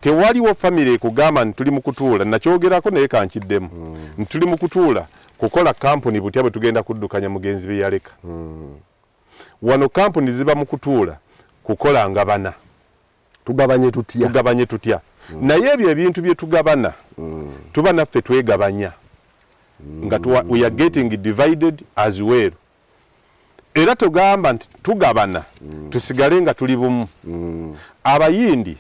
Tewaliwo famire ekugamba nti tuli mu kutuula, nakyogerako naye kankiddemu, nti tuli mu kutuula kukola kampuni butya bwe tugenda kuddukanya mugenzi bye yaleka. Wano kampuni ziba mu kutuula kukola ngabana. Tugabanye tutya? Tugabanye tutya? Naye ebyo ebintu bye tugabana, tuba naffe twegabanya nga we are getting divided as well. Era tugamba nti tugabana tusigale nga tuli bumu. Abayindi,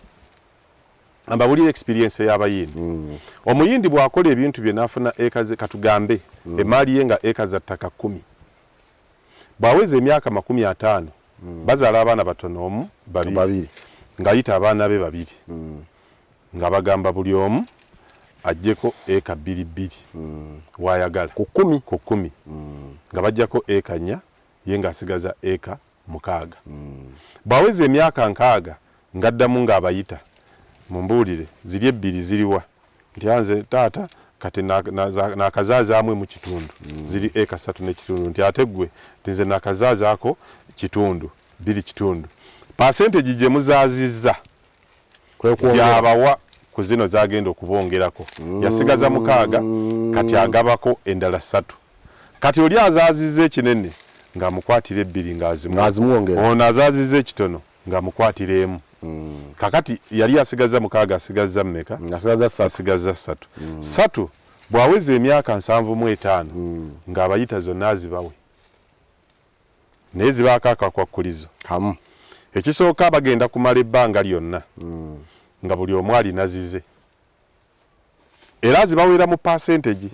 ambabulira experience y'abayindi. Omuyindi bw'akola ebintu bye n'afuna eka ze, katugambe emaali ye nga eka za ttaka 10, bw'aweza emyaka 50, bazaala abaana batono, omu, babiri, Babiri. Ng'ayita abaana be babiri, nga bagamba buli omu aggyeko eka bbiri bbiri w'ayagala. Ku 10. Ku 10. Nga baggyako eka 4, ye ng'asigaza eka 6. Bw'aweza emyaka 60, ng'addamu ng'abayita, mumbuulire, ziri ebbiri ziriwa? Nti anze taata kati nakazaazaamu emu kitundu, ziri eka 3 n'ekitundu. Nti ate ggwe? Nti nze nakazaazaako kitundu, bbiri kitundu. Percentage gye muzaazizza Kwe kwongera. Gyabawa ku zino zagenda okubongerako. Yasigaza 6, kati agabako endala 3. Kati oli azaazizza ekinene ng'amukwatira ebbiri ng'azimuwa. Ng'azimwongera. Ono azaazizza ekitono ng'amukwatira emu. Kakati yali asigazza 6, asigazza mmeka? Asigazza 3. Asigazza 3. 3 bw'aweza emyaka 75, ng'abayita zonna azibawe. Naye zibaako akakwakkulizo. Kamu. Ekisooka, bagenda kumala ebbanga lyonna nga buli omu alina zize. Era azibaweera mu percentage.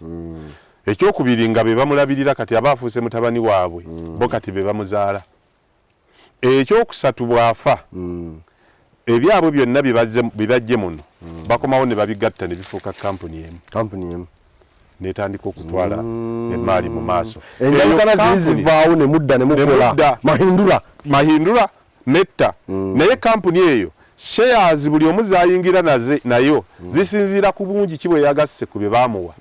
Ekyokubiri, nga be bamulabirira, kati aba afuuse mutabani waabwe, bo kati be bamuzaala. Ekyokusatu, bw'afa, ebyabwe byonna bye bajje muno bakomawo ne babigatta ne bifuuka kampuni emu. Kampuni emu. N'etandika okutwala emaali mu maaso. Enjawukana Eyo ziri zivaawo ne mudda ne mukola. Ne mudda. Mahindra. Mahindra Mehta. Naye kampuni eyo shares buli omu zayingira naze nayo zisinziira ku bungi ki bwe yagasse ku bye baamuwa.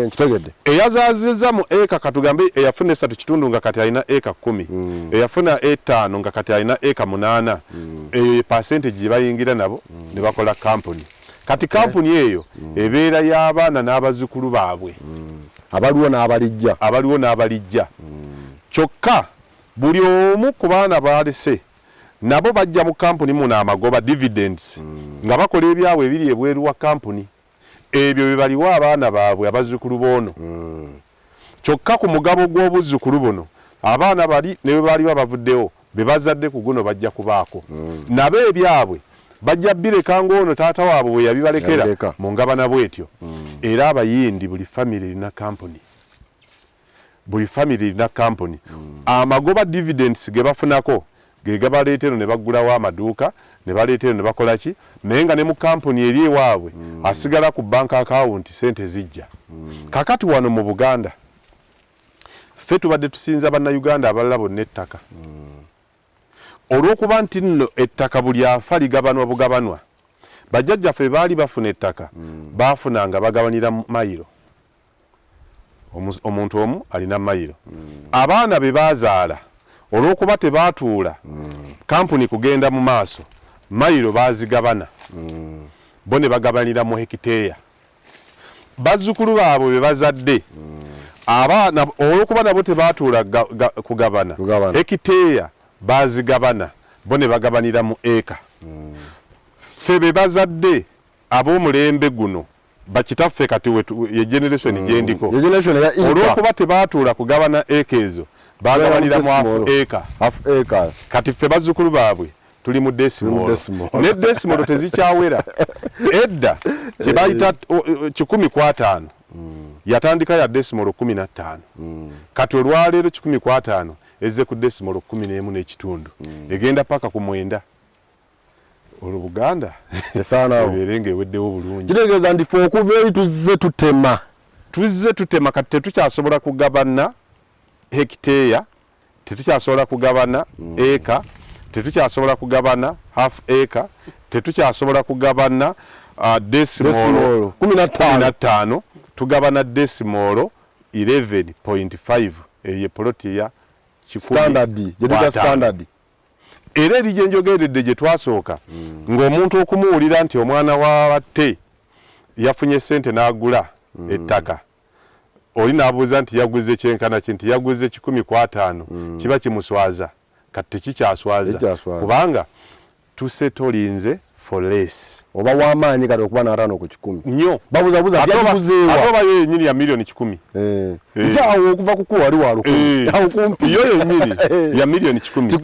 Nkitegedde. Eyazaazizza mu eka, katugambe eyafuna 3 kitundu nga kati alina eka 10, eyafuna 5 nga kati alina eka 8, eyo ye percentage gye bayingira nabo ne bakola kampuni. Kati kampuni eyo ebeera y'abaana n'abazzukulu baabwe. Abaliwo n'abalijja. Abaliwo n'abalijja. Kyokka buli omu ku baana b'alese nabo bajja mu kampuni muno amagoba, dividends, nga bakola ebyabwe ebiri ebweru wa kampuni. Ebyo bye baliwa abaana baabwe, abazzukulu b'ono. Kyokka ku mugabo gw'obuzzukulu buno, abaana bali ne bwe baliba bavuddewo, be bazadde ku guno bajja kubaako. Nabo ebyabwe bajja bireka ng'ono taata waabwe bwe yabibalekera Yabireka. mu ngabana bw'etyo. Era Abayindi buli famire erina kampuni. Buli famire erina kampuni. Amagoba, dividends, ge bafunako ge gabaleeta eno ne baggulawo amaduuka, ne baleeta eno ne bakola ki, naye nga ne mu kampuni eri ewaabwe asigala ku bank account ssente zijja. Kaakati wano mu Buganda ffe tubadde tusinza Bannayuganda abalala bonna ettaka. Olw'okuba nti nno ettaka buli afa ligabanwa bugabanwa, bajjajjaffe baali bafuna ettaka, baafunanga bagabanira mayiro. Omuntu omu alina mayiro. Abaana be baazaala olw'okuba tebaatuula kampuni kugenda mu maaso, mayiro baazigabana. Bo ne bagabanira mu hekiteeya. Bazzukulu baabwe be bazadde abaana olw'okuba nabo tebaatuula kugabana Kugabana. hekiteeya, baazigabana, bo ne bagabanira mu eka. Ffe be bazadde ab'omulembe guno, bakitaffe kati ye generation gyendiko, Ye generation eya eka. Olw'okuba tebaatuula kugabana eka ezo, bagabanira mu half Decimal. eka. Half acre. Kati ffe bazzukulu baabwe tuli mu decimal. Decimal. Ne decimal tezikyawera. Edda kye bayita 150 yatandika ya decimal 15. Kati olwaleero 150 ezze ku decimal 11 n'ekitundu, egenda paka ku 9. Olwo Buganda Esaanawo. ebeere ng'eweddewo bulungi. Kitegeeza nti ffe okuva eri tuzze tutema. Tuzze tutema, kati tetukyasobola kugabana hekiteeya, tetukyasobola kugabana eka, tetukyasobola kugabana half acre, tetukyasobola kugabana decimal Decimal, 15. 15. Tugabana decimal 11.5, eyo ye poloti eya kikumi Standard, gye tuyita ku ataano. Standard. Era eri gye njogeredde gye twasooka, ng'omuntu okumuwulira nti omwana wa batte yafunye ssente n'agula ettaka, oli n'abuuza nti yaguze kyenkana ki, nti yaguze 150, kiba kimuswaza. Kati tekikyaswaza, Tekikyaswaza. kubanga tusetolinze for less. Oba w'amaanyi kati okuba n'50%. Nnyo. Babuzabuza Ate yagiguzeewa. Ate oba yo yennyini ya miliyoni 100. Nti awo okuva ku kuwa wali wa 1000, awo kumpi. Yo yennyini ya miliyoni 100. 100.